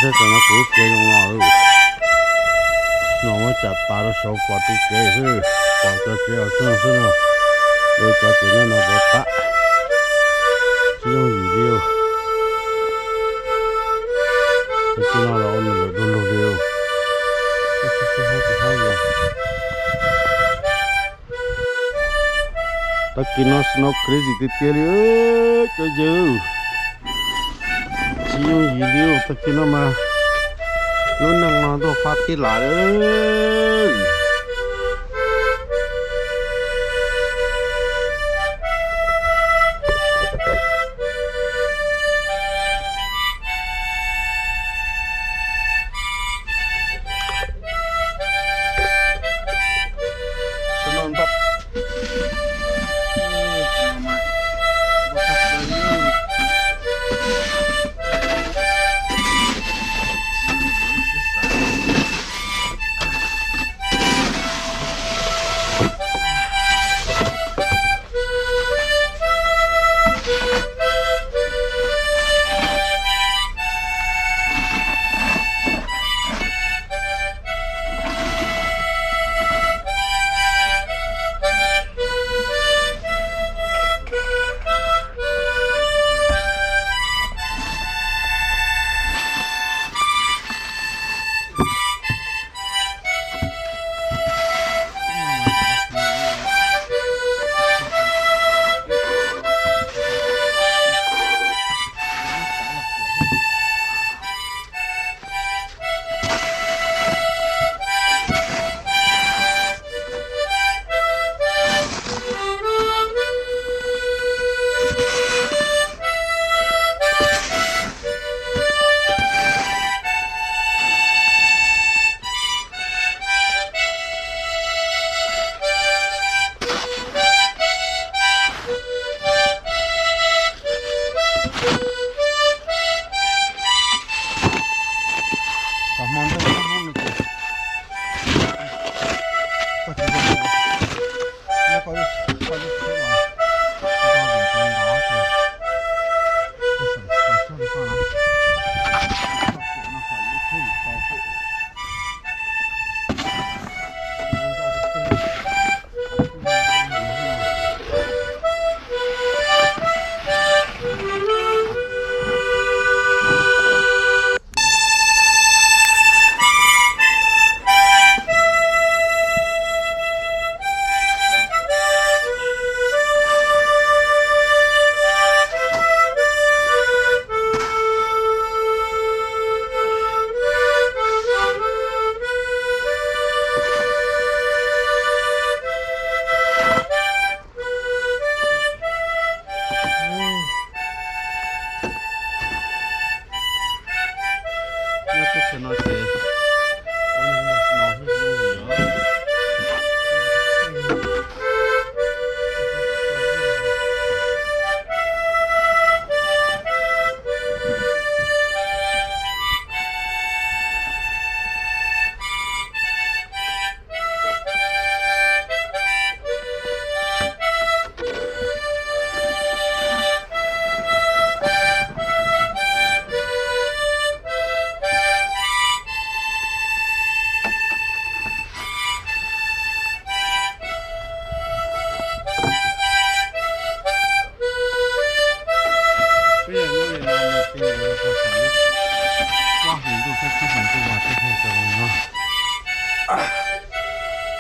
Seb tam no kuv lub tsev zoo no, no muab cas tas rau saud pom tus tsev xwb, pom cov tsev hauv xwb xwb no, lawv cov tsev nyob no puas pab, tsis yooj yim li. Tus no los ua nws lawm du lug li. Tag kis no snow crazy tiag tiag li cov yawg. Tsis yooj yim li, tag kis no mas lub neej no ntuj fab tib lam li.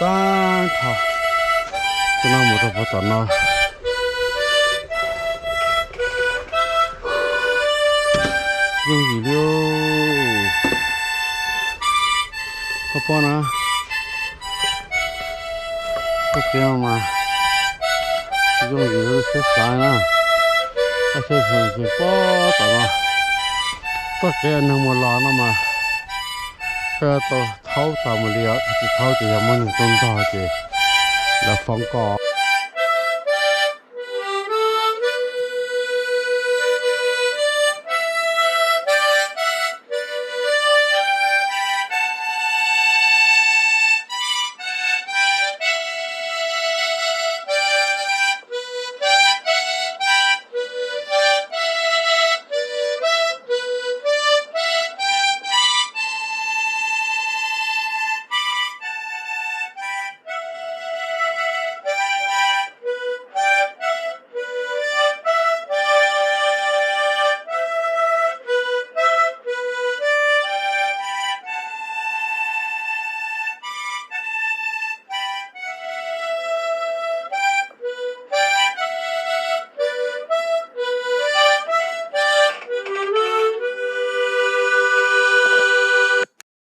Tag nrho, tus no mus rau puag tom no. Yooj yim li. Koj pom na, txoj kev no mas yooj yim li siab xav na. Koj saib txog tseem pom tom no, txoj kev neeg mus los no mas koj yuav tau thaub tag mus li os, tsis thaub ces yog muaj neeg tuaj ntog ces lawv foob koj.